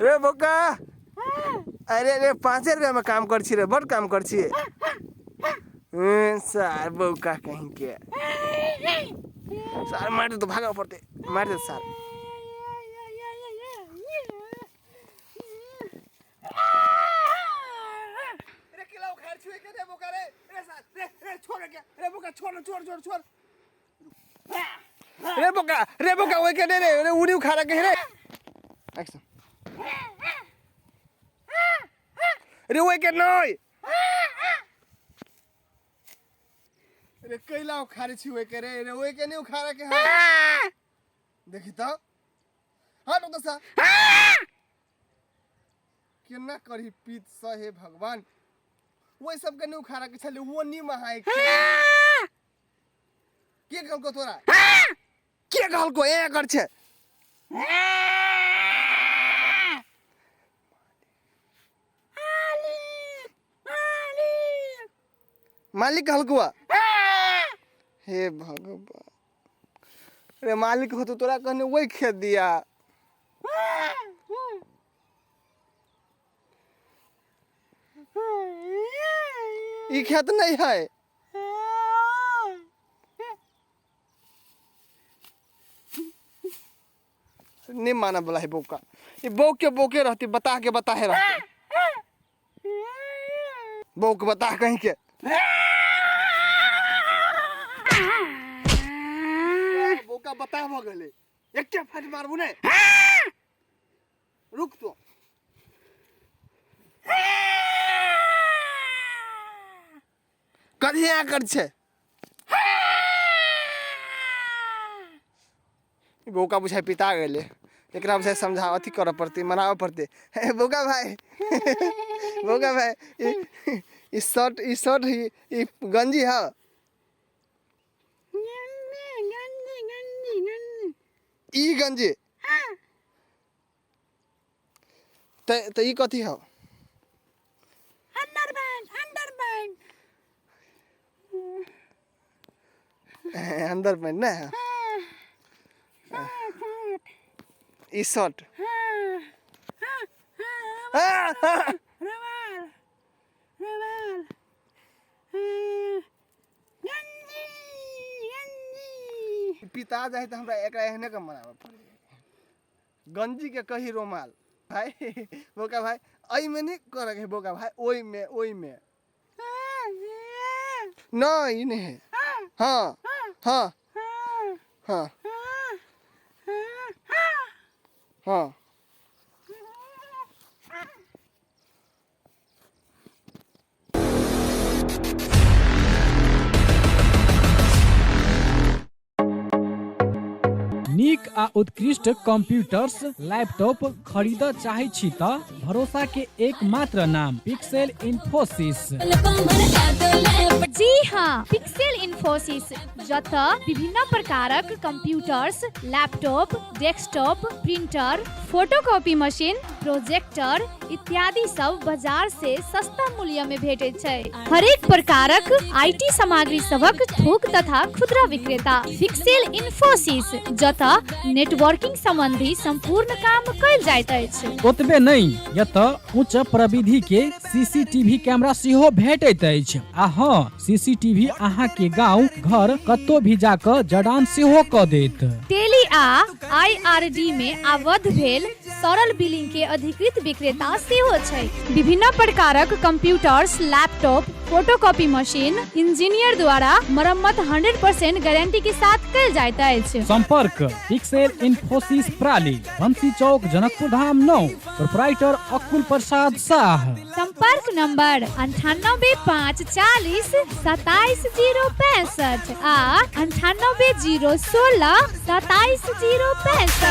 रे बोका, अरे रे 5 रुपया में काम कर छी रे, बड़ काम कर छी सार। बौका कहीं के सार मार दे तो भागा पड़ते, मार दे सार। रे किला उखाड़ छुए के रे बोका रे, रे सार रे, रे छोड़ के रे बोका, छोड़ छोड़ छोड़ छोड़ रे बोका, रे बोका ओइ के रे, रे उड़ी उखाड़ा के रे। एक्शन रे, ओइ के नहीं रे, कैला उखाड़े छी ओइ के रे, रे ओइ के नहीं उखाड़ा के है। देखी तो हाँ तो सा केना करही पीत स, हे भगवान। ओइ सबके नहीं उखाड़ा के छले, वो नहीं महाय के कहलको तोरा, के कहलको ए कर छे? मालिक कहलको? हे भगवान रे, मालिक हो तो तोरा कहने वही खेत दिया। ई खेत नहीं है, नहीं माना बोला है बौका। ये बौ के बौके रहती, बता के बताहे रहते बौ के, बता कहीं के बौका बता भ गेलै। एके फट मारबू ने, रुक तो कढ़िया कर छे। बौका बुझाइ पिता गेलै, एकरा बुझाइ समझा अथी करऽ पड़तै, मनाबऽ पड़तै। हे बौका भाई, बौका भाई, ई शर्ट, ई शर्ट, ई गंजी है ई गंजी त ई कथी है? अंडरपैंट, अंडरपैंट। अंदर पैंट ने ई शर्ट। रुमाल, रुमाल, गंजी, गंजी। पिता जाइ तऽ हमरा एकरा एहने के मनाबऽ पड़ै। गंजी के कही रोमाल। भाई बोका भाई, एहिमे नहि करऽ के है बोका भाई, ओहिमे ओहिमे नहीं, ई नहीं है। हाँ हाँ हाँ हाँ। नीक आ उत्कृष्ट कंप्यूटर्स, लैपटॉप खरीदऽ चाहै छी तऽ भरोसा के एकमात्र नाम पिक्सेल इन्फोसिस। जी हाँ, पिक्सेल इन्फोसिस, जतऽ विभिन्न प्रकारक computers, laptop, desktop, printer, photocopy machine, projector इत्यादि सब बाजार से सस्ता मूल्य में भेटैत छै। हरेक प्रकारक IT सामग्री सभक थोक तथा खुदरा विक्रेता पिक्सेल इन्फोसिस, जतऽ नेटवर्किंग संबंधी संपूर्ण काम कयल जाइत अछि। ओतबे नहि, एतऽ उच्च प्रविधि के सीसीटीवी कैमरा सेहो भेटैत अछि आ हँ, सीसीटीवी अहाँ के गांव घर कतौ भी जाकऽ जड़ान सेहो कऽ देत। टेली आ आईआरडी में आबद्ध भेल सरल बिलिंग के अधिकृत विक्रेता सेहो छै। विभिन्न प्रकारक computers, laptop, photocopy machine engineer द्वारा मरम्मत 100% गारंटी के साथ कयल जाइत अछि। संपर्क पिक्सेल इन्फोसिस प्राली, बंसी चौक, जनकपुर धाम 9, प्रोपराइटर अकुल प्रसाद शाह। संपर्क नंबर 98 5 40 27 0 65 आ 98 0 16 27 0 65।